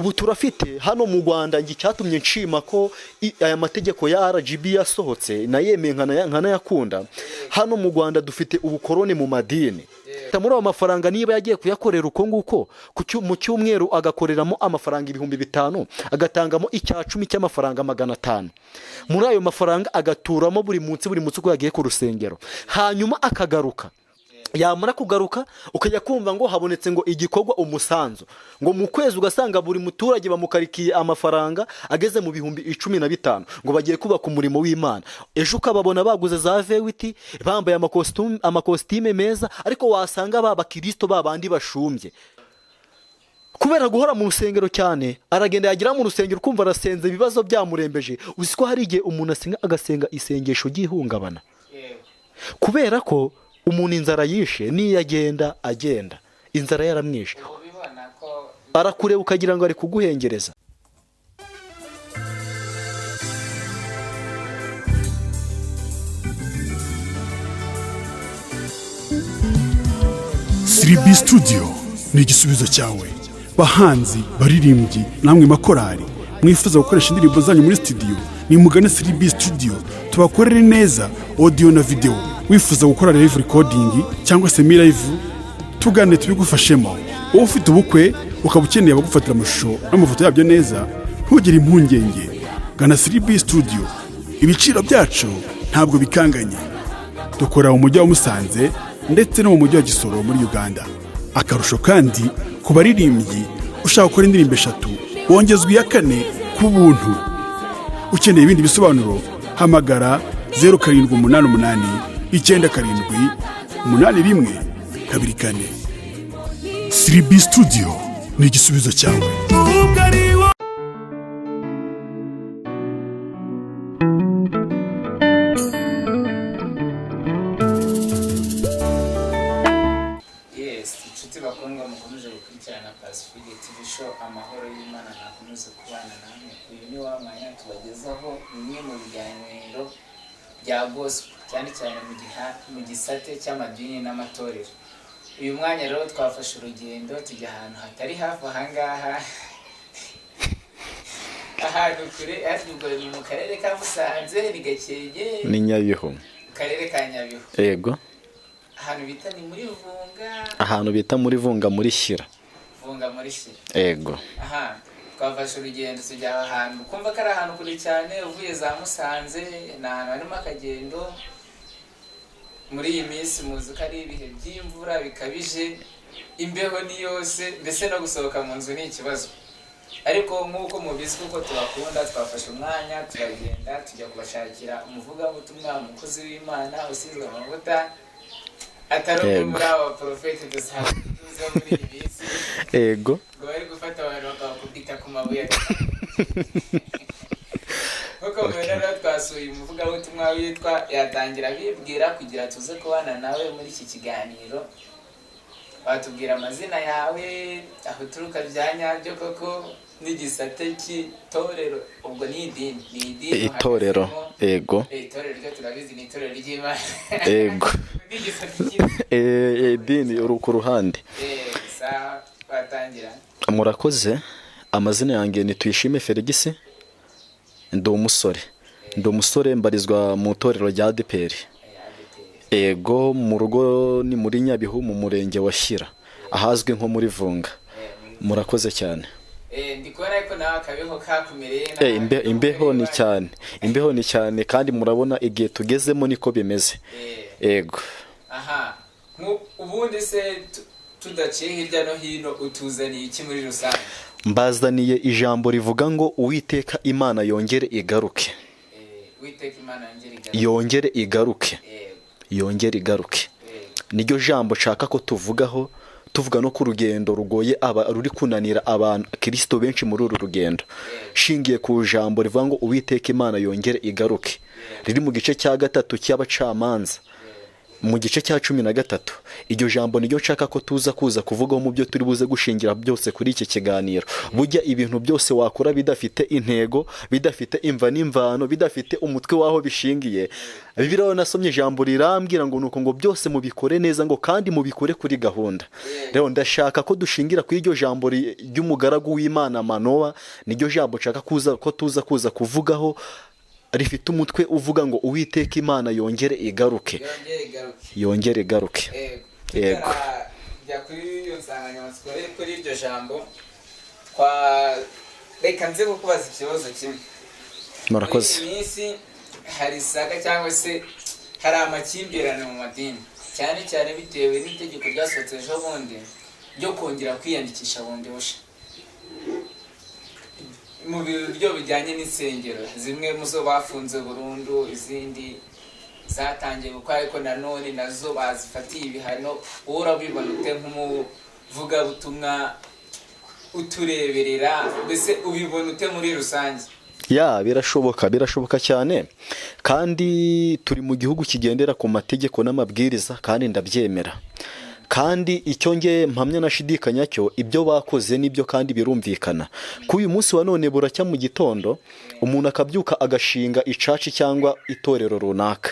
Ubu turafite hano mu Rwanda, icyatumye nshima ko aya mategeko ya RGB yasohotse, nayemeye nkanayakunda. Hano mu Rwanda dufite ubukoroni mu madini. Muri ayo mafaranga, niba yagiye kuyakorera uko nguko, mu cyumweru agakoreramo amafaranga 5000, agatangamo 10% cy'amafaranga 500, muri ayo mafaranga agaturamo buri munsi, buri munsi uko yagiye ku rusengero, hanyuma akagaruka. Yamara kugaruka, ukajya kumva ngo habonetse ngo igikorwa, umusanzu ngo mu kwezi, ugasanga buri muturage bamukarikiye amafaranga ageze mu 15,000, ngo bagiye kubaka umurimo w'Imana. Ejo ukababona baguze za V8, bambaye amakositime meza, ariko wasanga ba bakirisito ba bandi bashumbye kubera guhora mu rusengero cyane. Aragenda, yagera mu rusengero ukumva arasenze, ibibazo byamurembeje. Uzi ko hari igihe umuntu asenga, agasenga isengesho ry'ihungabana, kubera ko umuntu inzara yishe, niyo agenda agenda inzara yaramwishe. Ubibona ko Arakureba ukagira ngo ari kuguhengereza. 3B Studio ni igisubizo cyawe. Bahanzi, baririmbyi, namwe makorari mwifuza gukoresha indirimbo zanyu muri studio, nimugane 3B Studio tubakorere neza audio na video. Wifuza gukora live recording cyangwa semi live, tugane tubigufashemo. Wowe ufite ubukwe ukaba ukeneye abagufatira amashusho n'amafoto yabyo neza, ntugire impungenge, gana 3B Studio. Ibiciro byacu ntabwo bikanganye. Dukora mu mujyi wa Musanze ndetse no mu mujyi wa Gisoro muri Uganda. Akarusho kandi, ku baririmbyi ushaka gukora indirimbo eshatu wongezwa iya kane ku buntu. Ukeneye ibindi bisobanuro, hamagara 0788 97 81 24. 3B Studio ni igisubizo cyawe. Yes, inshuti bakundwa mukomeje gukurikirana Pacifique TV Show, amahoro y'Imana nakomeze kubana namwe. Uyu ni wa mwanya tubagezaho bimwe mu biganiro bya gospel, cyane cyane mu gisate cy'amadini n'amatorero. Uyu mwanya rero twafashe urugendo tujya ahantu hatari hafi ahangaha, ahantu kure hafi. Ubwo ni mu karere ka Musanze, ni Gakenke. Ni Nyabihu. Mu karere ka Nyabihu. Yego. Ahantu bita ni muri Vunga. Ahantu bita muri Vunga, muri Shyira. Vunga muri Shyira. Yego. Aha twafashe urugendo tujya aho hantu, kumva ko ari ahantu kure cyane uvuye za Musanze, ni ahantu harimo akagendo. Muri iyi minsi muzi ko ari ibihe by'imvura bikabije, imbeho ni yose, mbese no gusohoka mu nzu ni ikibazo. Ariko nk'uko mubizi, kuko tubakunda, twafashe umwanya turagenda tujya kubashakira umuvugabutumwa, umukozi w'Imana usizwe amavuta, atari umwe muri aba baporofeti dusanzwe tuzi muri iyi minsi ngo bari gufata abantu bakabakubita ku mabuye. Nk'uko mubibona rero, twasuye umuvugabutumwa witwa, yatangira abibwira kugira tuze kubana nawe muri iki kiganiro. Watubwira amazina yawe, aho uturuka bya nyabyo koko, n'igisate cy'itorero? Ubwo ni idini, ni idini Itorero. uhagazemo. Yego. Itorero ryo turabizi, ni itorero ry'Imana. N'igisate cy'idini. Idini uri ku ruhande. Sawa, batangira. Murakoze. Amazina yanjye ni Tuyishime Feligisi, ndi umusore mbarizwa mu itorero rya ADEPR. ADEPR. Ego, mu rugo ni muri Nyabihu, mu murenge wa Shyira, ahazwi nko muri Vunga. Murakoze cyane. Ndi kubona ko nawe akabeho kakumereye nabi. Imbeho ni cyane, imbeho ni cyane, kandi murabona igihe tugezemo niko bimeze. Ego. Aha, ubundi se tudaciye hirya no hino, utuzaniye iki muri rusange? Mbazaniye ijambo rivuga ngo Uwiteka Imana yongere igaruke. Uwiteka Imana yongere igaruke. Yongere igaruke. Yongere igaruke. Niryo jambo nshaka ko tuvugaho, tuvuga no ku rugendo rugoye aba ruri kunanira abantu kirisito benshi muri uru rugendo, shingiye ku jambo rivuga ngo Uwiteka Imana yongere igaruke, riri mu gice cya gatatu cy'Abacamanza. Mu gice cya 13, iryo jambo niryo nshaka ko tuza kuza kuvugaho mu byo turi buze gushingira byose kuri iki kiganiro. Bujya ibintu byose wakora bidafite intego, bidafite imva n'imvano, bidafite umutwe w'aho bishingiye. Bibiliya nasomye ijambo rirambwira ngo nuko ngo byose mubikore neza, ngo kandi mubikore kuri gahunda. Rero ndashaka ko dushingira kuri iryo jambo ry'umugaragu w'Imana Manowa. Niryo jambo nshaka kuza ko tuza kuza kuvugaho, rifite umutwe uvuga ngo "Uwiteka Imana yongere igaruke". Yongere igaruke. Yongere igaruke. Yego. Yego. Tutarajya kuri iyo nsanganyamatsiko, kuri iryo jambo, twa reka nze kukubaza ikibazo kimwe. Murakoze. Muri iyi minsi hari isaga cyangwa se hari amakimbirane mu madini, cyane cyane bitewe n'itegeko ryasohotse ejo bundi ryo kongera kwiyandikisha bundi bushya mu buryo bijyanye n'insengero zimwe mu zo bafunze burundu, izindi zatangiye gukora ariko nanone nazo bazifatiye ibihano. Wowe urabibona ute nk'umuvugabutumwa utureberera? Mbese ubibona ute muri rusange? Ya, birashoboka, birashoboka cyane, kandi turi mu gihugu kigendera ku mategeko n'amabwiriza, kandi ndabyemera. Kandi icyo nge mpamya nashidikanya cyo, ibyo bakoze nibyo kandi birumvikana. Ku uyu munsi wa none, buracya mu gitondo umuntu akabyuka agashinga ichurch cyangwa itorero runaka,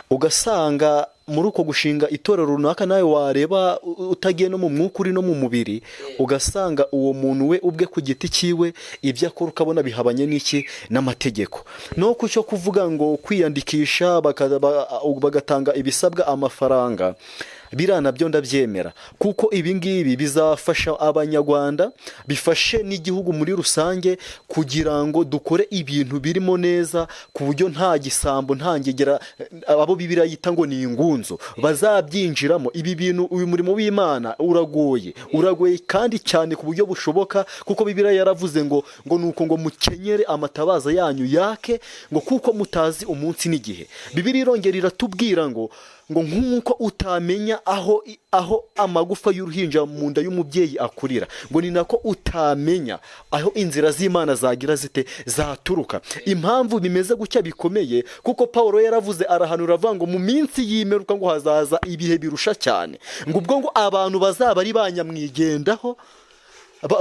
ugasanga muri uko gushinga itorero runaka, nawe wareba utagiye no mu mwuka, uri no mu mubiri, ugasanga uwo muntu we ubwe ku giti cyiwe ibyo akora ukabona bihabanye n'iki? N'amategeko. No ku cyo kuvuga ngo kwiyandikisha, bagatanga ibisabwa, amafaranga, biriya nabyo ndabyemera, kuko ibi ngibi bizafasha Abanyarwanda, bifashe n'igihugu muri rusange, kugira ngo dukore ibintu birimo neza, ku buryo nta gisambo, nta ngegera, abo Bibiliya yita ngo ni ingunzu, bazabyinjiramo. Ibi bintu, uyu murimo w'Imana uragoye, uragoye kandi cyane ku buryo bushoboka, kuko Bibiliya yaravuze ngo nuko ngo mukenyere amatabaza yanyu yake, ngo kuko mutazi umunsi n'igihe. Bibiliya irongera iratubwira ngo nk'uko utamenya aho amagufa y'uruhinja mu nda y'umubyeyi akurira, ngo ni nako utamenya aho inzira z'Imana zagira zite, zaturuka. Impamvu bimeze gutya bikomeye, kuko Paul yaravuze, arahanura, avuga ngo mu minsi y'imperuka ngo hazaza ibihe birusha cyane, ngo ubwo ngo abantu bazaba ari ba nyamwigendaho,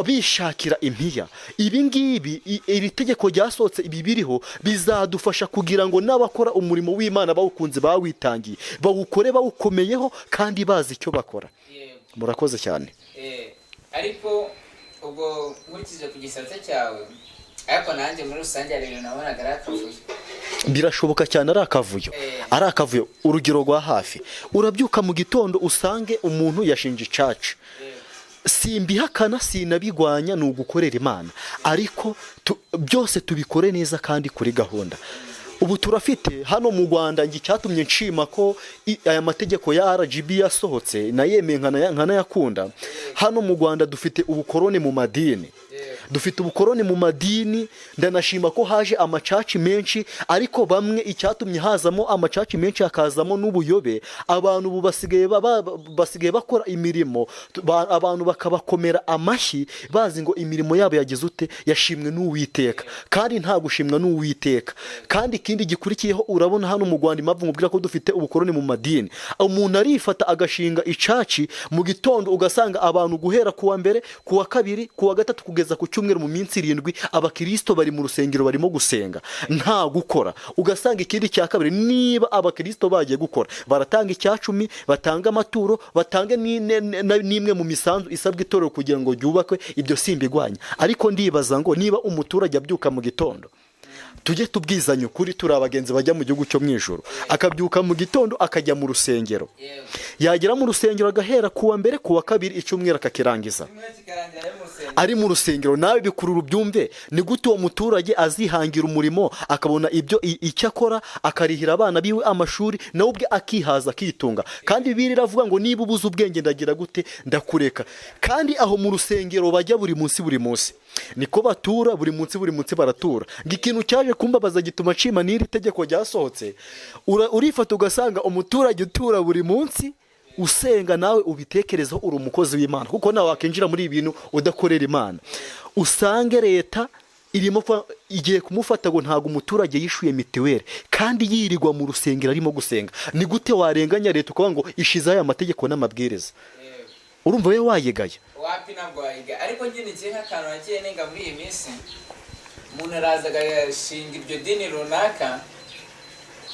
bishakira impiya. Ibi ngibi, iri tegeko ryasohotse, ibi biriho bizadufasha kugira ngo n'abakora umurimo w'Imana bawukunze, bawitangiye, bawukore bawukomeyeho kandi bazi icyo bakora. Murakoze cyane. Ariko ubwo nkurikije ku gisate cyawe, ariko nanjye muri rusange hari ibintu nabonaga ari akavuyo. Birashoboka cyane, ari akavuyo. Ari akavuyo. Urugero rwa hafi, urabyuka mu gitondo usange umuntu yashinje ichurch. Simbihakana, sinabigwanya, ni ugukorera Imana, ariko byose tubikore neza kandi kuri gahunda. Ubu turafite hano mu Rwanda, njye icyatumye nshima ko aya mategeko ya RGB yasohotse, nayemeye nkanayakunda, hano mu Rwanda dufite ubukoroni mu madini. Dufite ubukoroni mu madini. Ndanashima ko haje amachurch menshi, ariko bamwe, icyatumye hazamo amachurch menshi, hakazamo n'ubuyobe. Abantu ubu basigaye bakora imirimo, abantu bakabakomera amashyi, bazi ngo imirimo yabo yagize ute, yashimwe n'Uwiteka, kandi nta gushimwa n'Uwiteka. Kandi ikindi gikurikiyeho, urabona hano mu Rwanda, impamvu mubwira ko dufite ubukoroni mu madini, umuntu arifata agashinga ichurch, mu gitondo ugasanga abantu guhera ku wa mbere, ku wa kabiri, ku wa gatatu, kugeza ku cyumweru, mu minsi 7 abakirisito bari mu rusengero barimo gusenga, nta gukora. Ugasanga ikindi cya kabiri, niba abakirisito bagiye gukora, baratanga icyacumi, batanga amaturo, batange n'imwe mu misanzu isabwa itorero kugira ngo ryubakwe. Ibyo simbigwanya, ariko ndibaza ngo niba umuturage abyuka mu gitondo, tujye tubwizanya ukuri, turi abagenzi bajya mu gihugu cyo mu ijoro, akabyuka mu gitondo akajya mu rusengero, yagera mu rusengero agahera ku wa mbere, ku wa kabiri, icyumweru akakirangiza Kimwe kikarangira ari mu rusengero. Ari mu rusengero. Nawe bikurura ubyumve, ni gute uwo muturage azihangira umurimo, akabona ibyo icyo akora, akarihira abana biwe amashuri, nawe ubwe akihaza, akitunga? Kandi Bibiliya iravuga ngo niba ubuze ubwenge ndagira gute? Ndakureka. Kandi aho mu rusengero bajya buri munsi, buri munsi niko batura, buri munsi, buri munsi baratura. Ngo ikintu cyaje kumbabaza gituma nshima n'iri tegeko ryasohotse, urifata ugasanga umuturage utura buri munsi usenga, nawe ubitekerezeho, uri umukozi w'Imana, kuko nawe wakinjira muri ibi bintu udakorera Imana, usange leta Irimo igiye kumufata ngo ntabwo umuturage yishyuye mituweli kandi yirirwa mu rusengero arimo gusenga. Ni gute warenganya leta ukavuga ngo ishizeho aya mategeko n'amabwiriza? Urumva we wayigaya? Wapi, ntabwo wayiga. Ariko nyine igihe nk'akantu nagiye nenga muri iyi minsi, umuntu araza agashinga iryo dini runaka,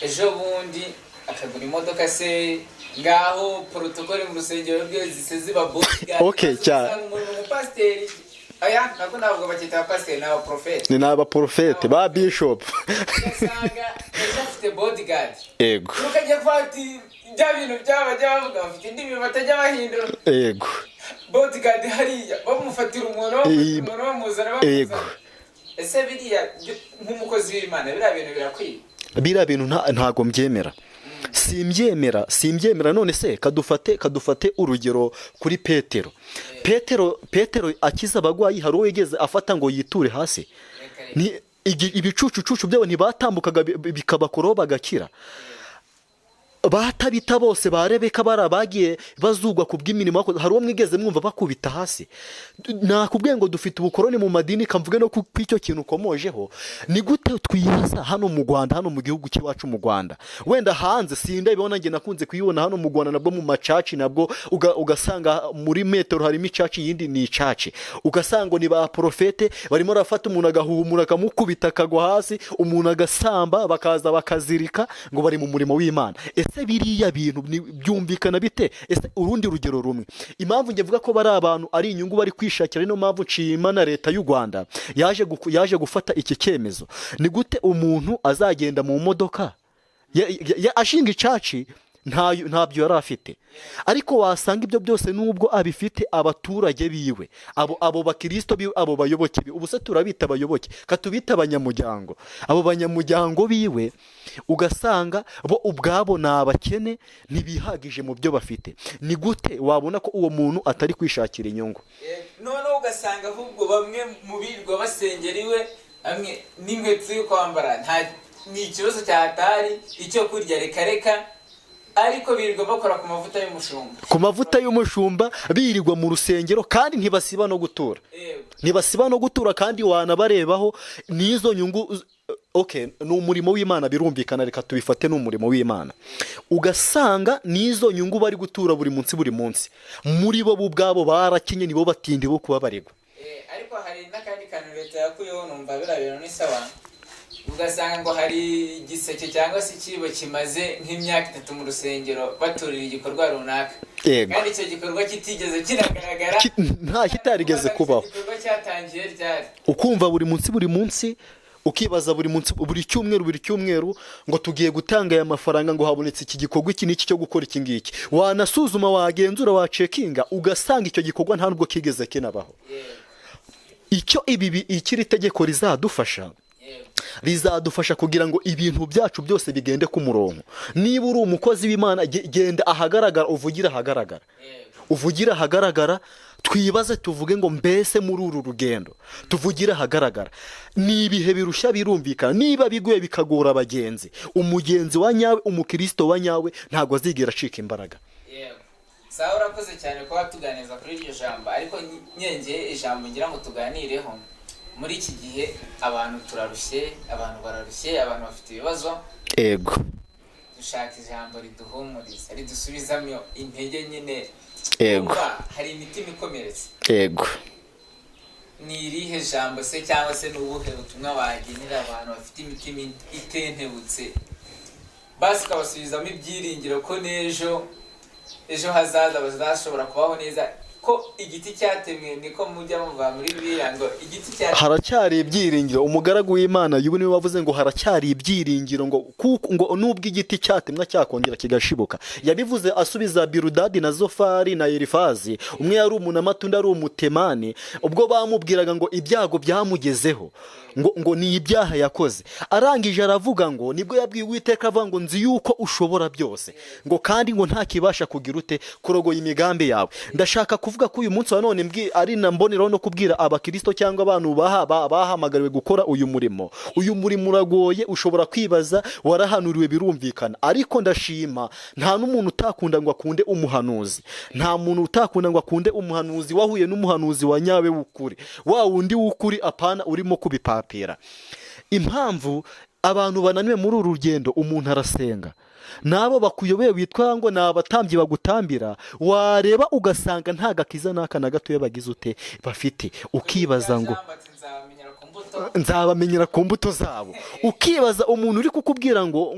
ejo bundi akagura imodoka se, ngaho protocole mu rusengero rwe zise ziba bodyguard. Okay, Usanga umuntu umupasiteri, aya ntabwo bakita abapasiteri, ni abaprofeti. Ni abaporofete ba bishop. Ugasanga ejo afite bodyguard. Ukajya kuvuga ati bya bintu byabo bajya bavuga, bafite indimi batajya bahindura. Bodyguard hariya bamufatira umuntu, bamufatira umuntu, bamuzana, bamuzana. Ese biriya nk'umukozi w'Imana, biriya bintu birakwiye? Biriya bintu ntago mbyemera, simbyemera, simbyemera. None se kadufate urugero kuri Petero. Petero akiza abagwayi, hari uwo yigeze afata ngo yiture hasi? Reka reka. Ni ibicucucucu byabo ntibatambukaga bikabakoraho bagakira? Batabita bose, ba Rebeka, bari abagiye bazugwa ku bw'imirimo bakoze, hari uwo mwigeze mwumva bakubita hasi? Nakubwiye ngo dufite ubukoroni mu madini. Kamvuge no ku icyo kintu ukomojeho. Ni gute twibaza hano mu Rwanda, hano mu gihugu cy'iwacu mu Rwanda? Wenda hanze sindabibona, njye nakunze kuyibona hano mu Rwanda nabwo mu macaci, nabwo ugasanga muri metero harimo icaci, iyindi ni icaci, ugasanga ngo ni ba porofete barimo barafata umuntu agahumura, akamukubita akagwa hasi, umuntu agasamba, bakaza bakazirika ngo bari mu murimo w'Imana. Ese biriya bintu byumvikana bite? Ese urundi rugero rumwe, impamvu njye mvuga ko bari abantu ari inyungu bari kwishakira, niyo mpamvu nshima na leta y'u Rwanda yaje gufata iki cyemezo. Ni gute umuntu azagenda mu modoka ashinga icaci, ntabyo yari afite, ariko wasanga ibyo byose nubwo abifite, abaturage biwe, abo bakirisito biwe, abo bayoboke biwe, ubu se turabita abayoboke, katubita abanyamuryango, abo banyamuryango biwe ugasanga bo ubwabo ni abakene, ntibihagije mu byo bafite. Ni gute wabona ko uwo muntu atari kwishakira inyungu? Noneho ugasanga ahubwo bamwe mu birirwa basengera iwe, bamwe n'inkweto yo kwambara nta, ni ikibazo cya hatari, icyo kurya reka reka, ariko birirwa bakora ku mavuta y'umushumba. Ku mavuta y'umushumba, birirwa mu rusengero kandi ntibasiba no gutura. Ntibasiba no gutura, kandi wanabarebaho n'izo nyungu. Okay, ni umurimo w'Imana, birumvikana, reka tubifate ni umurimo w'Imana. Ugasanga n'izo nyungu bari gutura buri munsi buri munsi, muri bo ubwabo barakinye, nibo batindi bo kubabarirwa. Ariko hari n'akandi kantu leta yakuyeho, numva biriya bintu ni sawa. Ugasanga ngo hari igiseke cyangwa se ikibo kimaze nk'imyaka 3 mu rusengero baturira igikorwa runaka, kandi icyo gikorwa kitigeze kinagaragara. Nta kitarigeze kubaho. Icyo gikorwa cyatangiye ryari? Ukumva buri munsi buri munsi, ukibaza buri munsi, buri cyumweru buri cyumweru, ngo tugiye gutanga aya mafaranga, ngo habonetse iki gikorwa iki n'iki cyo gukora iki ngiki. Wanasuzuma, wagenzura, wacekinga, ugasanga icyo gikorwa nta nubwo kigeze kinabaho. Icyo iki iri tegeko rizadufasha, rizadufasha kugira ngo ibintu byacu byose bigende ku murongo. Niba uri umukozi w'Imana, genda ahagaragara, uvugire ahagaragara, uvugire ahagaragara. Twibaze, tuvuge ngo mbese muri uru rugendo tuvugire ahagaragara, ni ibihe birushya, birumvikana. Niba biguye bikagora abagenzi, umugenzi wa nyawe, umukirisito wa nyawe ntabwo azigera acika imbaraga. Yego, sawa, urakoze cyane kuba tuganiriza kuri iryo jambo. Ariko nyengeye ijambo ngira ngo tuganireho muri iki gihe, abantu turarushye, abantu bararushye, abantu bafite ibibazo. Dushaka ijambo riduhumuriza, ridusubizamo intege nyine. Kumva hari imitima ikomeretse. Ni irihe jambo se, cyangwa se ni ubuhe butumwa wagenera abantu bafite imitima itentebutse, basi ukabasubizamo ibyiringiro ko n'ejo ejo hazaza bazashobora kubaho neza, ko igiti cyatemwe, niko mujya muva muri Bibiliya ngo igiti cyatemwe? Haracyari ibyiringiro. Umugaragu w'Imana Yubu niwe wavuze ngo haracyari ibyiringiro, ngo kuko ngo nubwo igiti cyatemwa cyakongera kigashibuka. Yabivuze asubiza Birudadi na Zofari na Elifazi, umwe yari umunamati undi ari umutemani, ubwo bamubwiraga ngo ibyago byamugezeho ngo ni ibyaha yakoze. Arangije aravuga ngo nibwo yabwiye Uwiteka, avuga ngo nzi yuko ushobora byose, ngo kandi ngo nta kibasha kugira ute kurogoya imigambi yawe. Ndashaka kuvuga kuvuga ko uyu munsi wa none ari na mboneraho no kubwira abakirisito cyangwa abantu bahamagariwe gukora uyu murimo. Uyu murimo uragoye, ushobora kwibaza warahanuriwe, birumvikana, ariko ndashima nta n'umuntu utakunda ngo akunde umuhanuzi, nta muntu utakunda ngo akunde umuhanuzi wahuye n'umuhanuzi wa nyawe w'ukuri, wa wundi w'ukuri, apana urimo kubipapira. Impamvu abantu bananiwe muri uru rugendo, umuntu arasenga, n'abo bakuyobeye witwa ngo ni abatambyi bagutambira, wareba ugasanga nta gakiza n'aka na gatoya bagize ute bafite, ukibaza ngo Jambo ati nzabamenyera ku mbuto. Nzabamenyera ku mbuto zabo. Ukibaza umuntu uri kukubwira ngo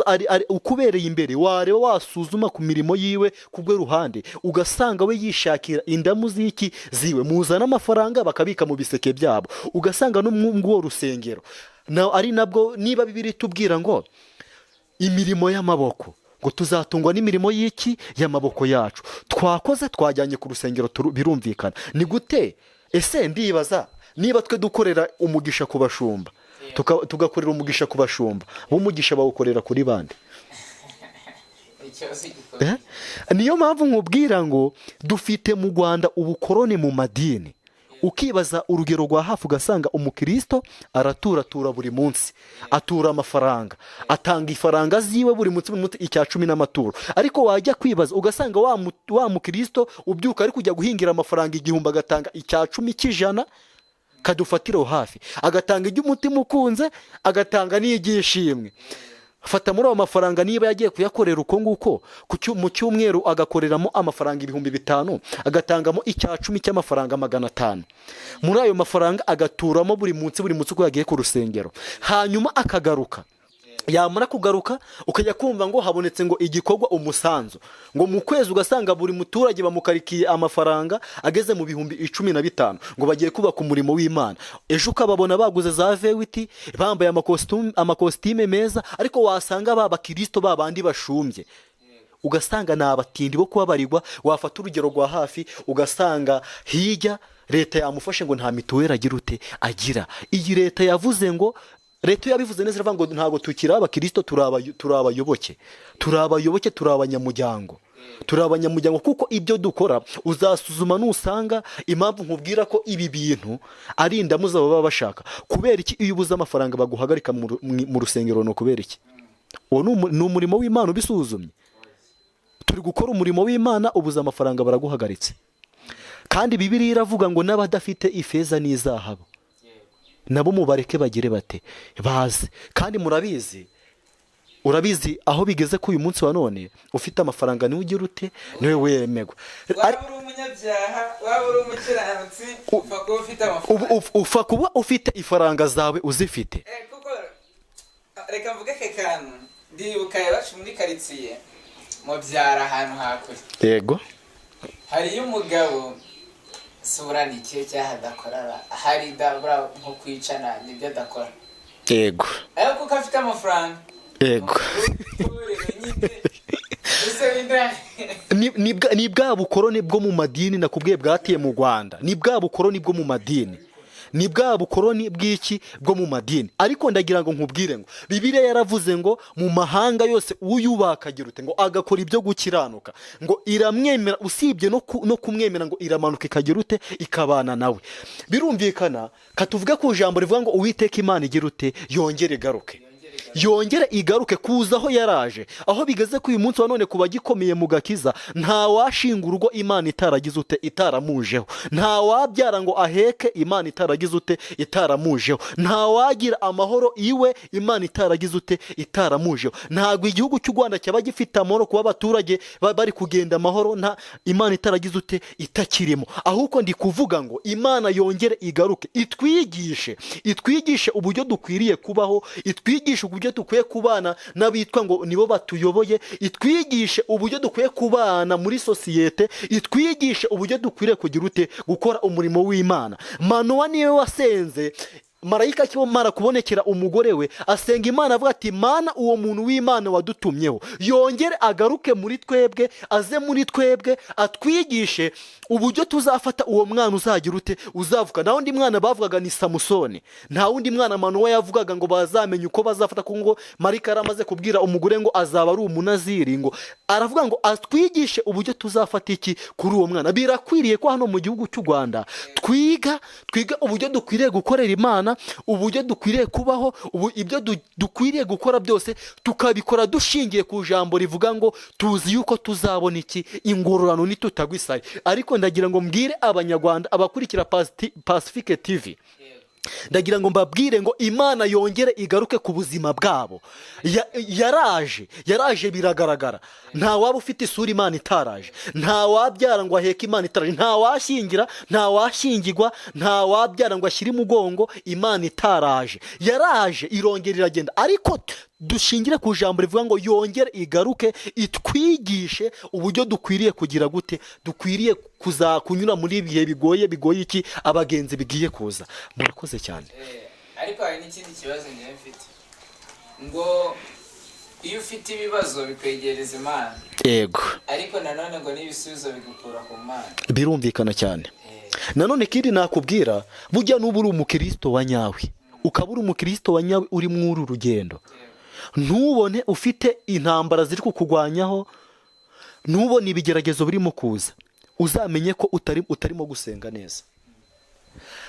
ari ukubereye imbere, wareba wasuzuma ku mirimo yiwe ku rwe ruhande, ugasanga we yishakira indamu z'iki ziwe, muzana amafaranga bakabika mu biseke byabo, ugasanga no mu ngwo rusengero na ari nabwo. Niba Bibiliya itubwira ngo imirimo y'amaboko, ngo tuzatungwa n'imirimo y'iki y'amaboko yacu, twakoze twajyanye ku rusengero, birumvikana ni gute? Ese ndibaza niba twe dukorera umugisha ku bashumba, tugakorera umugisha ku bashumba, b'umugisha bawukorera kuri bande? Ikibazo gikomeye. Eh? Niyo mpamvu nkubwira ngo dufite mu Rwanda ubukoroni mu madini. Ukibaza urugero rwa hafi, ugasanga umukristo araturatura buri munsi, atura amafaranga, atanga ifaranga ziwe buri munsi, buri munsi, icya cumi n'amaturo, ariko wajya kwibaza ugasanga wa mukristo ubyuka ari kujya guhingira amafaranga 1000, agatanga icya cumi cy'ijana, kadufatiraho hafi, agatanga iby'umutima ukunze, agatanga n'ibyishimwe. Fata muri ayo mafaranga, niba yagiye kuyakorera uko nguko mu cyumweru agakoreramo amafaranga 5000, agatangamo icya cumi cy'amafaranga 500, muri ayo mafaranga agaturamo buri munsi, buri munsi uko yagiye ku rusengero, hanyuma akagaruka, yamara kugaruka ukajya kumva ngo habonetse ngo igikorwa, umusanzu, ngo mu kwezi ugasanga buri muturage bamukarikiye amafaranga ageze mu 15,000, ngo bagiye kubaka umurimo w'Imana. Ejo ukababona baguze za V8, bambaye amakositime meza, ariko wasanga ba bakirisito ba bandi bashumbye, ugasanga ni abatindi bo kubabarirwa. Wafata urugero rwa hafi, ugasanga hirya leta yamufashe ngo nta mituweli agira ute agira. Iyi leta yavuze ngo, leta iyo yabivuze neza iravuga ngo ntabwo tukiri abakirisito, turi abayoboke, turi abayoboke, turi abanyamuryango, turi abanyamuryango, kuko ibyo dukora uzasuzuma nusanga. Impamvu nkubwira ko ibi bintu ari indamu zabo baba bashaka, kubera iki? Iyo ubuze amafaranga baguhagarika mu rusengero, ni ukubera iki? Uwo ni umurimo w'Imana ubisuzumye? Turi gukora umurimo w'Imana, ubuze amafaranga baraguhagaritse, kandi Bibiliya iravuga ngo n'abadafite ifeza n'izahabu nabo mubareke bagire bate? Baze. Kandi murabizi, urabizi aho bigeze ko uyu munsi wa none ufite amafaranga niwe ugira ute, niwe wemerwa. Waba uri umunyabyaha, waba uri umukiranutsi, upfa kuba ufite amafaranga. Upfa kuba ufite ifaranga zawe uzifite. Kuko reka mvuge ake kantu, ndibuka iwacu muri karitsiye mu byaro ahantu hakure, hariyo umugabo, sura ni ikihe cyaha adakora, hari dabura nko kwicana nibyo adakora, ariko kuko afite amafaranga, itorero nyine ese wenda. Ni bwa bukoroni bwo mu madini nakubwiye bwateye mu Rwanda, ni bwa bukoroni bwo mu madini, ni bwa bukoroni bw'iki bwo mu madini. Ariko ndagira ngo nkubwire ngo Bibiliya yaravuze ngo mu mahanga yose uyubaka agira ute, ngo agakora ibyo gukiranuka, ngo iramwemera. Usibye no kumwemera, ngo iramanuka ikagira ute? Ikabana nawe. Birumvikana, katuvuge ku ijambo rivuga ngo Uwiteka Imana igira ute? Yongere igaruke, yongere igaruke kuza aho yaraje. Aho bigeze ku uyu munsi wa none, ku bagikomeye mu gakiza, nta washinga urugo Imana itaragize ute? Itaramujeho. Nta wabyara ngo aheke Imana itaragize ute? Itaramujeho. Nta wagira amahoro iwe Imana itaragize ute? Itaramujeho. Ntabwo igihugu cy'u Rwanda cyaba gifite amahoro, kuba abaturage bari kugenda amahoro, nta Imana itaragize ute? Itakirimo. Ahubwo ndi kuvuga ngo Imana yongere igaruke, itwigishe, itwigishe uburyo dukwiriye kubaho, itwigishe uburyo dukwiye kubana n'abitwa ngo nibo batuyoboye, itwigishe uburyo dukwiye kubana muri sosiyete, itwigishe uburyo dukwiriye kugira ute? Gukora umurimo w'Imana. Manowa niwe wasenze. Marayika akimara kubonekera umugore we, asenga Imana avuga ati: "Mana, uwo muntu w'Imana wadutumyeho yongere agaruke muri twebwe, aze muri twebwe atwigishe uburyo tuzafata uwo mwana uzagira ute, uzavuka." Nta wundi mwana bavugaga, ni Samusoni. Nta wundi mwana Manowa yavugaga ngo bazamenye uko bazafata, kuko ngo marayika yari amaze kubwira umugore ngo azaba ari umunaziri. Ngo aravuga ngo atwigishe uburyo tuzafata iki kuri uwo mwana. Birakwiriye ko hano mu gihugu cy'u Rwanda twiga uburyo dukwiriye gukorera Imana, uburyo dukwiriye kubaho, ubu ibyo dukwiriye gukora byose tukabikora dushingiye ku ijambo rivuga ngo tuzi yuko tuzabona iki? Ingororano nitutagwa isari. Ariko ndagira ngo mbwire Abanyarwanda, abakurikira Pacifique TV, ndagira ngo mbabwire ngo Imana yongere igaruke ku buzima bwabo. Yaraje biragaragara. Nta waba ufite isura Imana itaraje, nta wabyara ngo aheke Imana itaraje, nta washyingira, nta washyingirwa, nta wabyara ngo ashyire umugongo Imana itaraje. Yaraje irongera iragenda, ariko dushingire ku ijambo rivuga ngo yongere igaruke itwigishe uburyo dukwiriye kugira gute, dukwiriye kuza kunyura muri ibihe bigoye iki abagenzi bigiye kuza. Murakoze cyane. Ariko hari n'ikindi kibazo ngewe mfite, ngo iyo ufite ibibazo bikwegereza Imana, ariko nanone ngo n'ibisubizo bigukura ku Mana. Birumvikana cyane. Nanone ikindi nakubwira, burya n'uba uri umukristo wa nyawe, ukaba uri umukristo wa nyawe uri muri uru rugendo, ntubone ufite intambara ziri kukurwanyaho, ntubone ibigeragezo birimo kuza, uzamenye ko utarimo gusenga neza.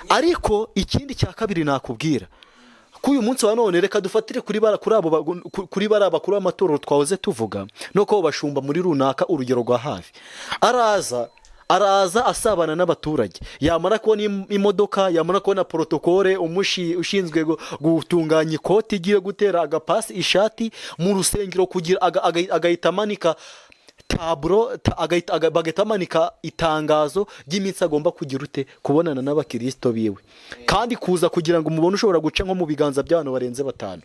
Ariko ikindi cya kabiri nakubwira, ko uyu munsi wa none, reka dufatire kuri bara kuri abo kuri bariya bakuru b'amatorero twahoze tuvuga, no ko bashumba muri runaka, urugero rwa hafi, araza asabana n'abaturage, yamara kubona imodoka, yamara kubona protocole, ushinzwe gutunganya ikoti igiye gutera agapasi ishati mu rusengero, kugira agahita amanika taburo, bagahita bamanika itangazo ry'iminsi agomba kugira ute, kubonana n'abakirisito biwe. Kandi kuza kugira ngo umubone, ushobora guca nko mu biganza by'abantu barenze batanu.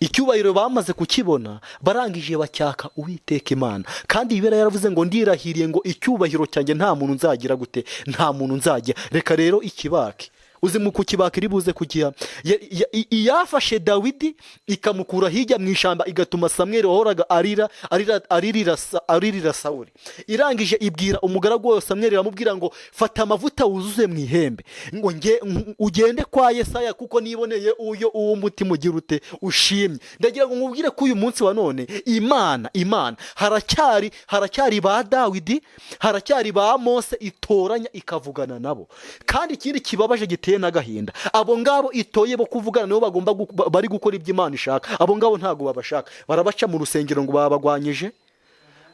Icyubahiro bamaze kukibona, barangije bacyaka Uwiteka Imana. Kandi Bibiliya yaravuze ngo: "Ndirahiriye ngo icyubahiro cyanjye nta muntu nzagira gute, nta muntu nzajya." Reka rero ikibake, uzi mu kukibaka iri buze kugiha. Iyafashe Dawidi ikamukura hirya mu ishyamba, igatuma Samweli wahoraga arira arira aririra Sawuli, irangije ibwira umugaragu wayo Samweli, iramubwira ngo: "Fata amavuta wuzuze mu ihembe, ngo nge ugende kwa Yesaya, kuko niboneye uyo uwo mutima ugira ute, ushimye." Ndagira ngo nkubwire ko uyu munsi wa none Imana haracyari ba Dawidi, haracyari ba Mose itoranya ikavugana nabo. Kandi ikindi kibabaje giteye n'agahinda, abo ngabo itoye bo kuvugana nabo bagomba bari gukora ibyo Imana ishaka, abo ngabo ntabwo babashaka, barabaca mu rusengero ngo babagwanyije.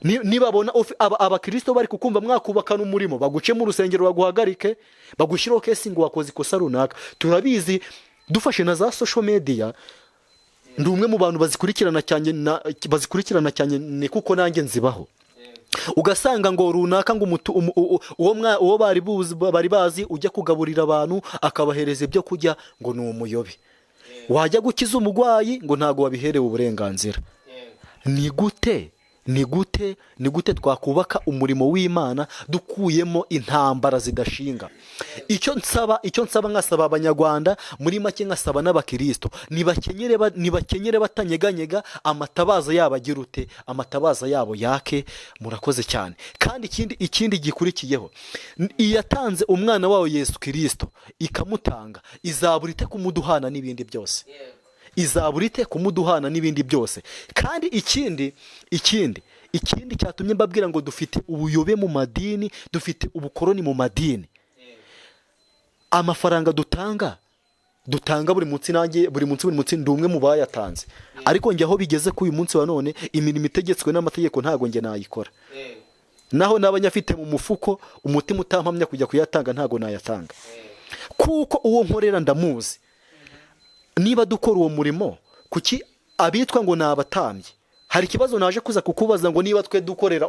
Nibabona abakristo bari kukumva mwakubakana umurimo, baguce mu rusengero, baguhagarike, bagushyiraho case ngo wakoze ikosa runaka. Turabizi, dufashe na za social media, ndi umwe mu bantu bazikurikirana cyane, bazikurikirana cyane, ni kuko nanjye nzibaho. Ugasanga ngo runaka ngo uwo bari bazi ujya kugaburira abantu akabahereza ibyo kurya ngo ni umuyobe, wajya gukiza umurwayi ngo ntabwo wabiherewe uburenganzira. Ni gute twakubaka umurimo w'Imana dukuyemo intambara zidashinga? Icyo nsaba, nkasaba Abanyarwanda muri make, nkasaba n'abakirisito, nibakenyere batanyeganyega, amatabaza yabo agira ute, amatabaza yabo yake. Murakoze cyane. Kandi ikindi gikurikiyeho, iyatanze umwana wayo Yesu Kirisito ikamutanga, izabura ite kumuduhana n'ibindi byose? Izabura ite kumuduhana n'ibindi byose? Kandi ikindi cyatumye mbabwira ngo dufite ubuyobe mu madini, dufite ubukoroni mu madini, amafaranga dutanga buri munsi, nanjye buri munsi ndi umwe mu bayatanze. Ariko njye aho bigeze kuri uyu munsi wa none, imirimo itegetswe n'amategeko ntabwo njye nayikora. Naho naba nyafite mu mufuko, umutima utampamya kujya kuyatanga, ntabwo nayatanga, kuko uwo nkorera ndamuzi. Niba dukora uwo murimo, kuki abitwa ngo ni abatambyi? Hari ikibazo naje kuza kukubaza ngo niba twe dukora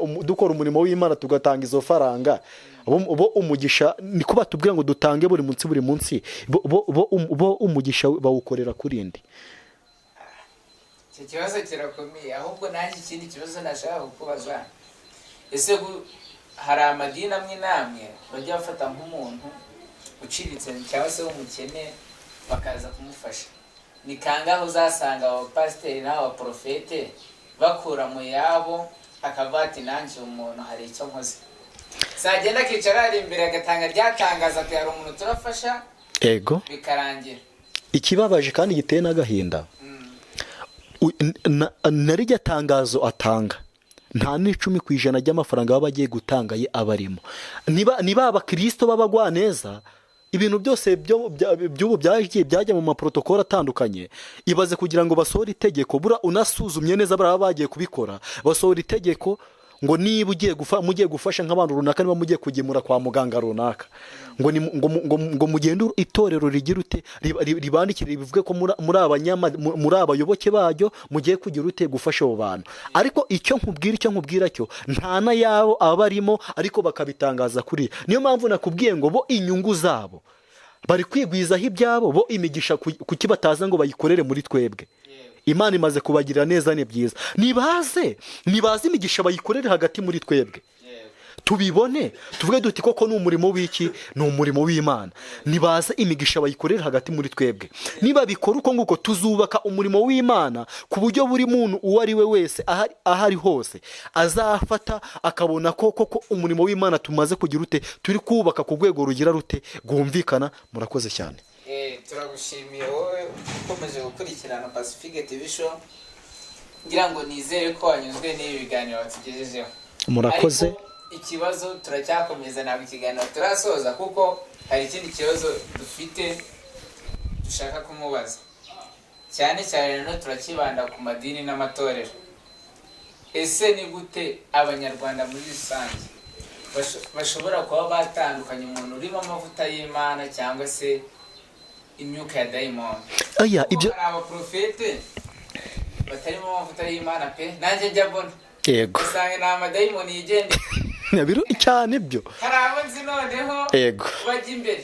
umurimo w'Imana tugatanga izo faranga, bo umugisha niko batubwira ngo dutange buri munsi buri munsi, bo umugisha bawukorera kuri nde? Icyo kibazo kirakomeye. Ahubwo nanjye ikindi kibazo nashaka kukubaza, ese hari amadini amwe n'amwe bajya bafata nk'umuntu uciriritse cyangwa se w'umukene? Bakaza kumufasha. Ni kangahe uzasanga abapasiteri n'abaporofete bakura mu yabo, akavuga ati: "Nanjye umuntu hari icyo nkoze"? Sagenda akicara hari imbere, agatanga ryatangaza ati: "Hari umuntu turafasha," bikarangira. Ikibabaje kandi giteye n'agahinda, na rijya tangazo atanga, nta n'10% ry'amafaranga baba bagiye gutanga ye aba arimo. Niba abakirisito b'abagwaneza, ibintu byose by'ubu byagiye byajya mu maprotokolo atandukanye. Ibaze kugira ngo basohore itegeko, bura unasuzumye neza, bariya bagiye kubikora, basohora itegeko ngo niba ugiye mugiye gufasha nk'abantu runaka, niba mugiye kugemura kwa muganga runaka, ngo ngo mugende itorero rigira ute, ribandikire, ribivuge ko muri abayoboke baryo, mugiye kugira ute, gufasha abo bantu. Ariko icyo nkubwira cyo, nta n'ayabo aba arimo, ariko bakabitangaza kuri. Niyo mpamvu nakubwiye ngo bo inyungu zabo bari kwigwizaho ibyabo. Bo imigisha kuki bataza ngo bayikorere muri twebwe? Imana imaze kubagirira neza, ni byiza, nibaze imigisha bayikorere hagati muri twebwe, tubibone, tuvuge duti: "Koko ni umurimo w'iki? Ni umurimo w'Imana." Nibaze imigisha bayikorere hagati muri twebwe. Niba bikora uko nguko, tuzubaka umurimo w'Imana ku buryo buri muntu uwo ari we wese, aho ari hose, azafata akabona ko koko umurimo w'Imana tumaze kugira ute, turi kubaka ku rwego rugira rute, rwumvikana. Murakoze cyane. Turagushimiye wowe ukomeje gukurikirana Pacifique TV Show. Ngira ngo nizere ko wanyuzwe n'ibi biganiro watugejejeho. Murakoze. Ariko ikibazo turacyakomeza, ntabwo ikiganiro turasoza, kuko hari ikindi kibazo dufite dushaka kumubaza. Cyane cyane rero turakibanda ku madini n'amatorero. Ese ni gute Abanyarwanda muri rusange bashobora kuba batandukanya umuntu urimo amavuta y'Imana cyangwa se imyuka ya dayimoni? Aya Kuko ibyo hari abaprofete batarimo amavuta y'Imana pe, nanjye njya mbona, usanga ni amadayimoni yigendera. Biru cyane byo. Hari abo nzi noneho bajya imbere,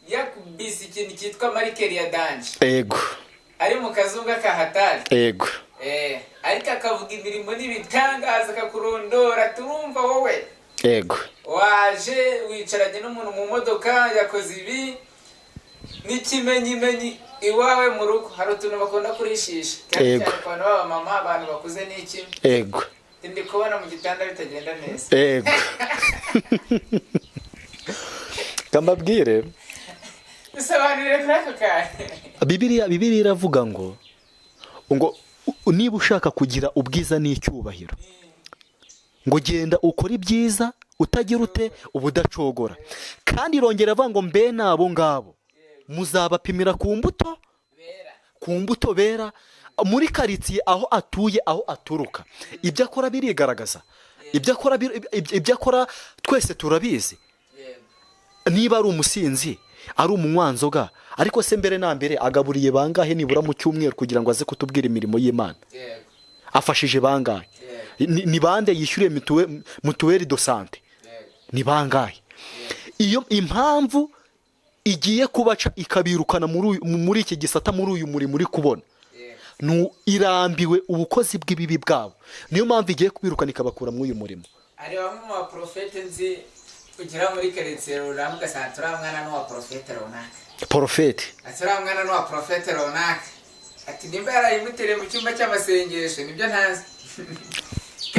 yakubise ikintu cyitwa marker ya danger, ari mu kazungu ka hatari, ariko akavuga imirimo n'ibitangaza, akakurondora, turumva wowe waje wicaranye n'umuntu mu modoka, yakoze ibi n'ikimenyimenyi iwawe mu rugo hari utuntu bakunda kurishisha cyane cyane ku bantu b'abamama, abantu bakuze n'iki. Ndi kubona mu gitanda bitagenda neza. Yego, kambabwire. Bisobanurire kuri ako kantu. Bibiliya iravuga ngo niba ushaka kugira ubwiza n'icyubahiro, ngo genda ukore ibyiza utagira ute, ubudacogora. Kandi irongera avuga ngo mbe n'abo ngabo muzabapimira ku mbuto bera. Ku mbuto bera. Muri karitsiye aho atuye, aho aturuka, ibyo akora birigaragaza. Ibyo akora twese turabizi. Niba ari umusinzi, ari umunywanzoga, ariko se mbere na mbere agaburiye bangahe nibura mu cyumweru kugira ngo aze kutubwira imirimo y'Imana? Afashije bangahe? Ni bande yishyuriye mutuelle de santé? Ni bangahe? Iyo impamvu igiye kubaca ikabirukana muri iki gisata, muri uyu murimo uri kubona, irambiwe ubukozi bw'ibibi bwabo. Niyo mpamvu igiye kubirukana ikabakura muri uyu murimo. Hari bamwe mu baporofete nzi ugera muri karitsiye runaka, ugasanga turiya mwana n'uwa porofete runaka. Porofete. Ati: "Uriya mwana n'uwa porofete runaka." Ati: "Nimba yarayimutereye mu cyumba cy'amasengesho, nibyo ntazi."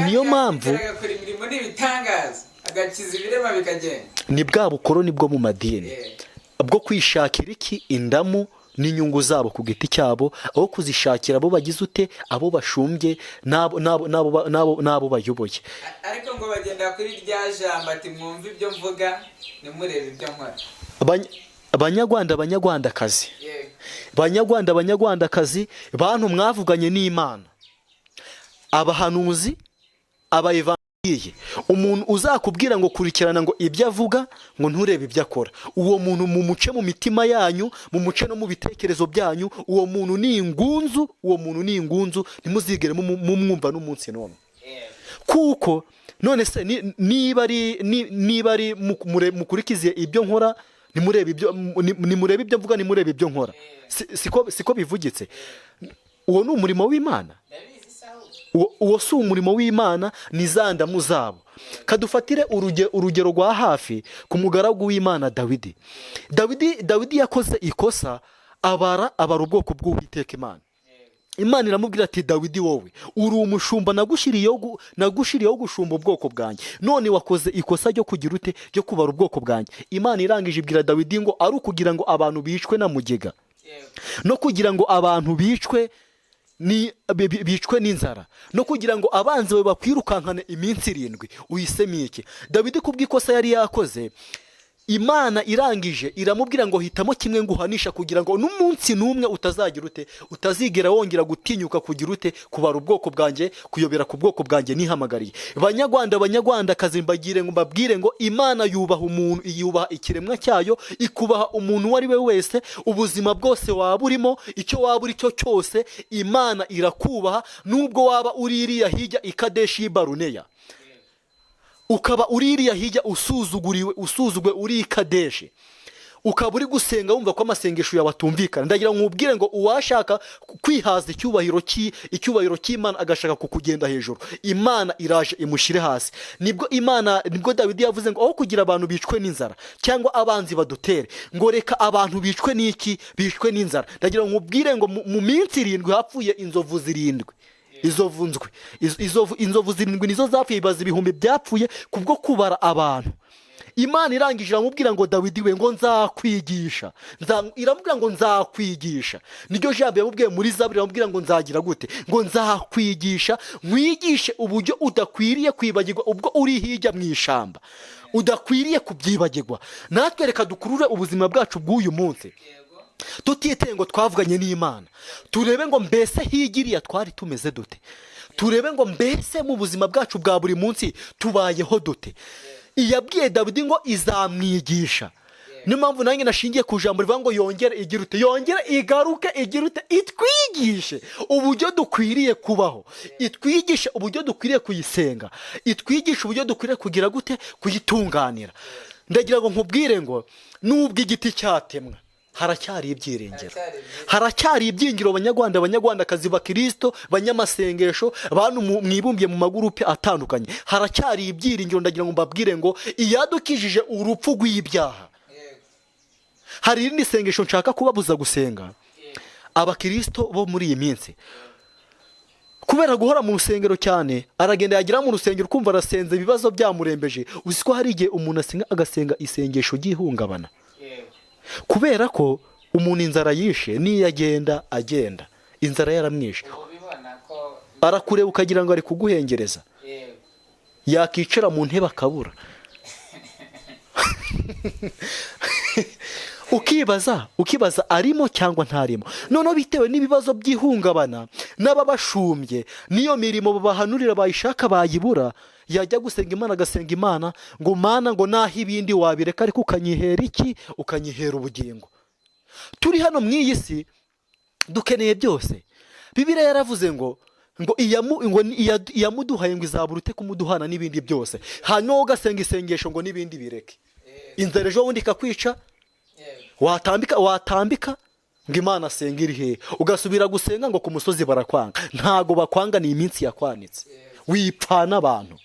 Niyo mpamvu agakora imirimo n'ibitangaza, agakiza ibirema bikagenda. Ni bwa bukoroni bwo mu madini bwo kwishakira iki, indamu n'inyungu zabo ku giti cyabo, aho kuzishakira abo bagize ute, abo bashumbye n'abo bayoboye. Ariko ngo bagenda kuri rya jambo ati: "Mwumve ibyo mvuga, ntimurebe ibyo nkora." Banyarwanda, Banyarwandakazi, Banyarwanda, Banyarwandakazi, bantu mwavuganye n'Imana, abahanuzi, abayevangiye, umuntu uzakubwira ngo kurikirana ngo ibyo avuga, ngo nturebe ibyo akora, uwo muntu mumuce mu mitima yanyu, mumuce no mu bitekerezo byanyu. Uwo muntu ni ingunzu, uwo muntu ni ingunzu, ntimuzigere mumwumva n'umunsi n'umwe. Kuko none se niba ari mukurikize ibyo nkora, nimurebe ibyo nimurebe ibyo mvuga, nimurebe ibyo nkora, siko bivugitse? Uwo ni umurimo w'Imana? Ndabizi sahu. Uwo si umurimo w'Imana, ni za ndamu zabo. Kadufatire urugero rwa hafi ku mugaragu w'Imana Dawidi. Dawidi yakoze ikosa. Abara ubwoko bw'Uwiteka Imana. Imana iramubwira ati: "Dawidi, wowe uri umushumba, nagushiriyeho gushumba ubwoko bwanjye, none wakoze ikosa ryo kugira ute? Ryo kubara ubwoko bwanjye." Imana irangije ibwira Dawidi ngo ari ukugira ngo abantu bicwe na mugega, no kugira ngo abantu bicwe n'inzara, no kugira ngo abanzi bawe bakwirukankane iminsi 7, uhisemo iki? Dawidi, kubw'ikosa yari yakoze, Imana irangije iramubwira ngo: "Hitamo kimwe nguhanisha kugira ngo n'umunsi n'umwe utazagira ute? Utazigera wongera gutinyuka kugira ute? Kubara ubwoko bwanjye, kuyobera ku bwoko bwanjye nihamagariye." Banyarwanda, Banyarwandakazi, mbagire ngo mbabwire ngo Imana yubaha umuntu, yubaha ikiremwa cyayo, ikubaha umuntu uwo ari we wese. Ubuzima bwose waba urimo, icyo waba uri cyo cyose, Imana irakubaha. Nubwo waba uri iriya hirya i Kadeshi y'i Baruneya, ukaba uri iriya hirya usuzuguriwe, usuzugwe, uri i Kadeshi, ukaba uri gusenga wumva ko amasengesho yawe atumvikana, ndagira ngo nkubwire ngo uwashaka kwihaza icyubahiro cy'Imana, agashaka kukugenda hejuru, Imana iraje imushyire hasi. Nibwo Dawidi yavuze ngo aho kugira abantu bicwe n'inzara cyangwa abanzi badutere, ngo reka abantu bicwe n'iki? Bicwe n'inzara. Ndagira ngo nkubwire ngo mu minsi 7 hapfuye inzovu zirindwi, izovu nzwi. Inzovu zirindwi nizo zapfuye. Ibaza ibihumbi byapfuye kubwo kubara abantu. Imana irangije iramubwira ngo: "Dawidi we," ngo, "nzakwigisha." Iramubwira ngo: "Nzakwigisha." Niryo jambo yamubwiye muri Zaburi. Iramubwira ngo: "Nzagira gute?" Ngo: "Nzakwigisha, nkwigishe uburyo udakwiriye kwibagirwa ubwo uri hirya mu ishyamba, udakwiriye kubyibagirwa." Natwe reka dukurure ubuzima bwacu bw'uyu munsi, tutiteye ngo twavuganye n'Imana, turebe ngo mbese higiriya twari tumeze dute, turebe ngo mbese mu buzima bwacu bwa buri munsi tubayeho dute. Iyabwiye Dawidi ngo izamwigisha, niyo mpamvu nanjye nashingiye ku ijambo rivuga ngo yongere igira ute? Yongere igaruke, igira ute? Itwigishe uburyo dukwiriye kubaho, itwigishe uburyo dukwiriye kuyisenga, itwigishe uburyo dukwiriye kugira gute? Kuyitunganira. Ndagira ngo nkubwire ngo nubwo igiti cyatemwa, haracyari ibyiringiro. Haracyari. Haracyari ibyiringiro. Banyarwanda, Banyarwandakazi, Bakirisito, banyamasengesho, bantu mwibumbiye mu magurupe atandukanye, haracyari ibyiringiro. Ndagira ngo mbabwire ngo iyadukijije urupfu rw'ibyaha. Hari irindi sengesho nshaka kubabuza gusenga, abakirisito bo muri iyi minsi, kubera guhora mu rusengero cyane. Aragenda, yagera mu rusengero ukumva arasenze, ibibazo byamurembeje. Uzi ko hari igihe umuntu asenga, agasenga isengesho ry'ihungabana? Kubera ko umuntu inzara yishe, niyo agenda, agenda inzara yaramwishe. Ubibona ko Arakureba ukagira ngo ari kuguhengereza. Yakicara mu ntebe akabura, ukibaza arimo cyangwa ntarimo. Noneho bitewe n'ibibazo by'ihungabana n'ababashumbye n'iyo mirimo babahanurira, bayishaka bayibura, yajya gusenga Imana, agasenga Imana ngo: "Mana," ngo, "naho ibindi wabireka, ariko ukanyihera iki? Ukanyihera ubugingo." Turi hano mu iyi si, dukeneye byose. Bibiliya yaravuze ngo iyamuduhaye ngo izabura ute kumuduhana n'ibindi byose? Hanyuma wowe ugasenga isengesho ngo n'ibindi bireke, inzara ejo bundi ikakwica. Watambika ngo Imana asenga iri hehe? Ugasubira gusenga ngo ku musozi barakwanga. Ntago bakwanga, ni iminsi yakwanitse, wipfana abantu.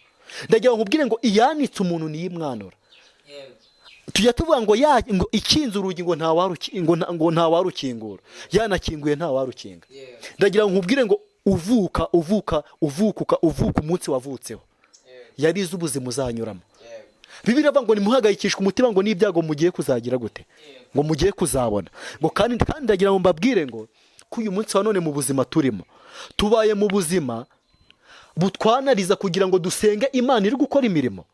Ndagira ngo nkubwire ngo iyanitse umuntu niyo imwanura. Tujya tuvuga ngo ya ngo ikinze urugi ngo ntawarukingura, yanakinguye ntawarukinga. Ndagira ngo nkubwire ngo uvuka uvuka uvuka uvuka, umunsi wavutseho yarize ubuzima uzanyuramo. Bibiliya iravuga ngo nimuhangayikishwe umutima ngo n'ibyago mugiye kuzagira gute? Ngo mugiye kuzabona. Ngo kandi ndagira ngo mbabwire ngo ko uyu munsi wa none mu buzima turimo, tubaye mu buzima butwanariza kugira ngo dusenge Imana iri gukora imirimo,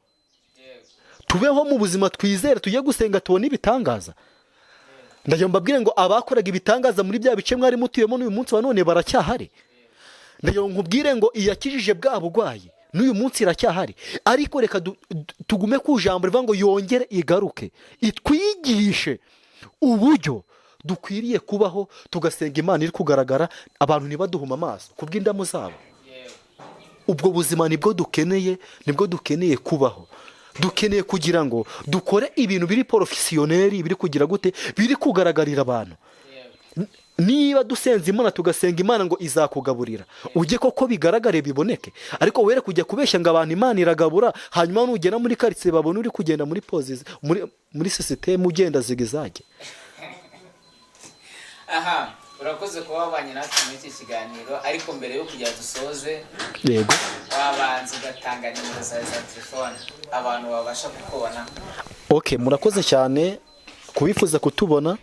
tubeho mu buzima twizere, tujye gusenga tubone ibitangaza. Ndagira ngo mbabwire ngo abakoraga ibitangaza muri bya bice mwari mutuyemo, n'uyu munsi wa none baracyahari. Ndagira ngo nkubwire ngo iyakijije bwa burwayi, n'uyu munsi iracyahari. Ariko reka tugume ku ijambo rivuga ngo yongere igaruke itwigishe uburyo dukwiriye kubaho, tugasenga Imana iri kugaragara, abantu ntibaduhuma amaso kubw'indamu zabo. Ubwo buzima nibwo dukeneye, nibwo dukeneye kubaho. Dukeneye kugira ngo dukore ibintu biri professionnel, biri kugira gute? Biri kugaragarira abantu. Niba dusenze Imana, tugasenga Imana ngo izakugaburira, ujye koko bigaragare, biboneke. Ariko were kujya kubeshya ngo abantu Imana iragabura, hanyuma nugera muri karitsiye babona uri kugenda muri pozizi, muri sisitemu, ugenda zigizage. Aha, urakoze kuba wabanye natwe muri iki kiganiro, ariko mbere yo kugira dusoze, Yego. wabanza ugatanga nimero zawe za telefone, abantu babasha kukubona. Ok, murakoze cyane. Kubifuza kutubona,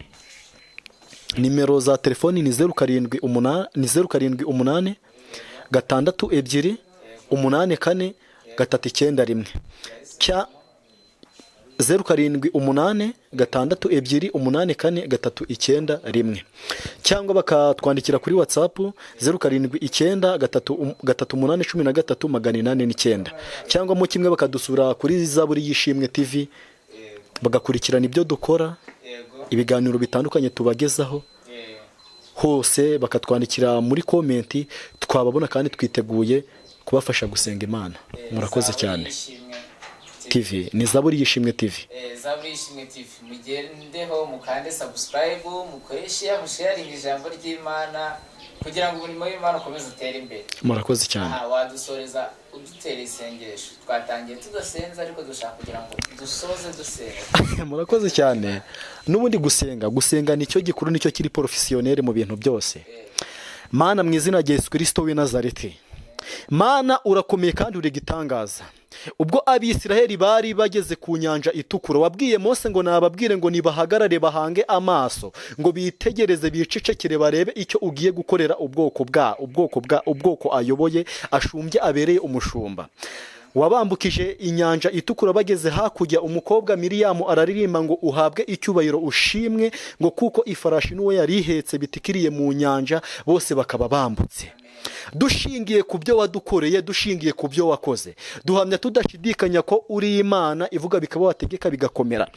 nimero za telefoni ni 078, ni 078 62 84 391, cya 078 62 84 391, cyangwa bakatwandikira kuri WhatsApp 079 3 3 8 13 809, cyangwa mo kimwe bakadusura kuri Zaburi y'Ishimwe TV, bagakurikirana ibyo dukora, ibiganiro bitandukanye tubagezaho hose, bakatwandikira muri comment, twababona kandi twiteguye kubafasha gusenga Imana. Murakoze Zaburi cyane. y'Ishimwe TV ni Zaburi y'Ishimwe TV. Zaburi y'Ishimwe TV, mugendeho mukande subscribe, mukore share, musharinge ijambo ry'Imana kugira ngo umurimo w'Imana ukomeze utere imbere. Murakoze cyane. Aha, wadusoreza udutera isengesho. Twatangiye tudasenze, ariko dushaka kugira ngo dusoze dusenga. Murakoze cyane. N'ubundi gusenga nicyo gikuru, nicyo kiri professionnel mu bintu byose. Mana, mu izina rya Yesu Kirisito w'i Nazareti, Mana urakomeye kandi uri gitangaza. Ubwo Abisiraheli bari bageze ku Nyanja Itukura, wabwiye Mose ngo nababwire ngo nibahagarare bahange amaso, ngo bitegereze, bicecekere, barebe icyo ugiye gukorera ubwoko ayoboye, ashumbye, abereye umushumba. Wabambukije Inyanja Itukura, bageze hakurya umukobwa Miriyamu araririmba ngo uhabwe icyubahiro, ushimwe, ngo kuko ifarashi n'uwo yari ihetse bitikiriye mu nyanja, bose bakaba bambutse. Dushingiye ku byo wadukoreye, dushingiye ku byo wakoze, duhamya tudashidikanya ko uri Imana ivuga bikaba, wategeka bigakomera.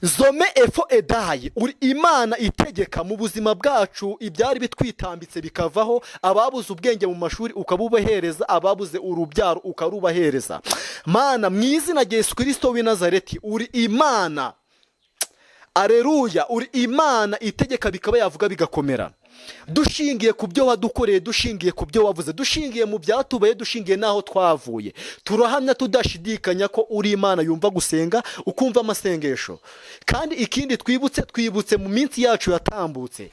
Zome efo edayi, uri Imana itegeka mu buzima bwacu, ibyari bitwitambitse bikavaho, ababuze ubwenge mu mashuri ukabubahereza, ababuze urubyaro ukarubahereza. Mana, mu izina rya Yesu Kirisito w'i Nazareti, uri Imana, areruya, uri Imana itegeka bikaba, yavuga bigakomera. Dushingiye ku byo wadukoreye, dushingiye ku byo wavuze, dushingiye mu byatubaye, dushingiye n'aho twavuye, turahamya tudashidikanya ko uri Imana yumva gusenga, ukumva amasengesho. Kandi ikindi twibutse mu minsi yacu yatambutse,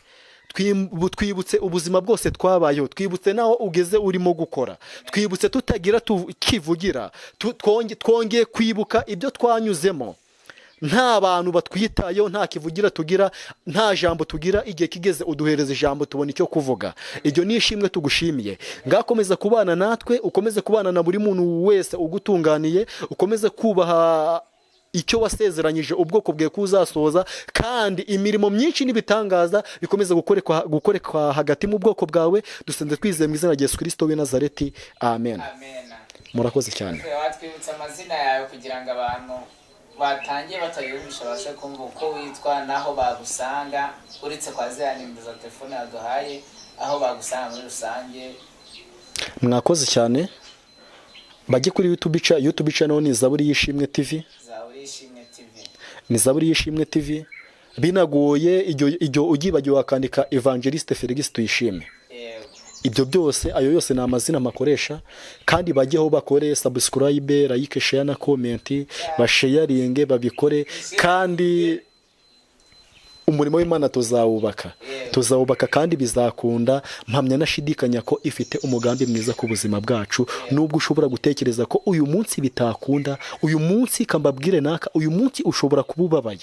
twibutse ubuzima bwose twabayeho, twibutse n'aho ugeze urimo gukora, twibutse tutagira tukivugira, twongeye kwibuka ibyo twanyuzemo, nta bantu batwitayeho, nta kivugira tugira, nta jambo tugira. Igihe kigeze uduhereza ijambo, tubona icyo kuvuga. Iryo ni ishimwe tugushimiye. Ngakomeza kubana natwe, ukomeze kubana na buri muntu wese ugutunganiye, ukomeze kubaha icyo wasezeranyije ubwoko bwe ko uzasohoza, kandi imirimo myinshi n'ibitangaza bikomeze gukorekwa hagati mu bwoko bwawe. Dusenze twizeye mu izina rya Yesu Kirisito w'i Nazareti, amen. Amen. Murakoze cyane. Watwibutsa amazina yawe kugira ngo abantu batangiye batayumvisha babashe kumva uko witwa n'aho bagusanga, uretse kwa ziriya nimero za telefone yaduhaye, aho bagusanga muri rusange? Mwakoze cyane. Bajye kuri YouTube channel ni Zaburi y'Ishimwe TV. Zaburi y'Ishimwe TV. Ni Zaburi y'Ishimwe TV. Binagoye ibyo ugibagiwe wakandika Evangeliste Felix Tuyishime. Ibyo byose, ayo yose ni amazina makoresha, kandi bajyeho bakore subscribe, like, share na comment, basharinge, babikore, kandi umurimo w'Imana tuzawubaka kandi bizakunda. Mpamya nashidikanya ko ifite umugambi mwiza ku buzima bwacu, nubwo ushobora gutekereza ko uyu munsi bitakunda. Uyu munsi kambabwire naka, uyu munsi ushobora kuba ubabaye,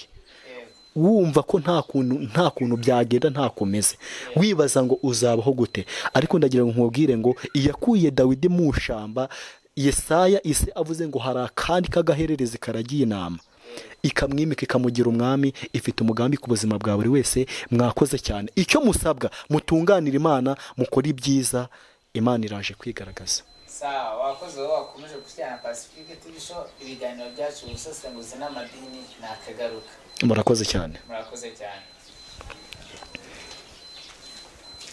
wumva ko nta kuntu byagenda, ntakomeze, wibaza ngo uzabaho gute, ariko ndagira ngo nkubwire ngo iyakuye Dawidi mu shamba, Yesaya ise avuze ngo hari akandi k'agahererezi karagiye inama, ikamwimika ikamugira umwami. Ifite umugambi ku buzima bwa buri wese. Mwakoze cyane. Icyo musabwa, mutunganire Imana, mukore ibyiza, Imana iraje kwigaragaza. Sawa, wakoze wowe wakomeje gushyira Pacifique TV Show, ibiganiro byacu, ubusesenguzi n'amadini, nakagaruka. Murakoze cyane. Murakoze cyane.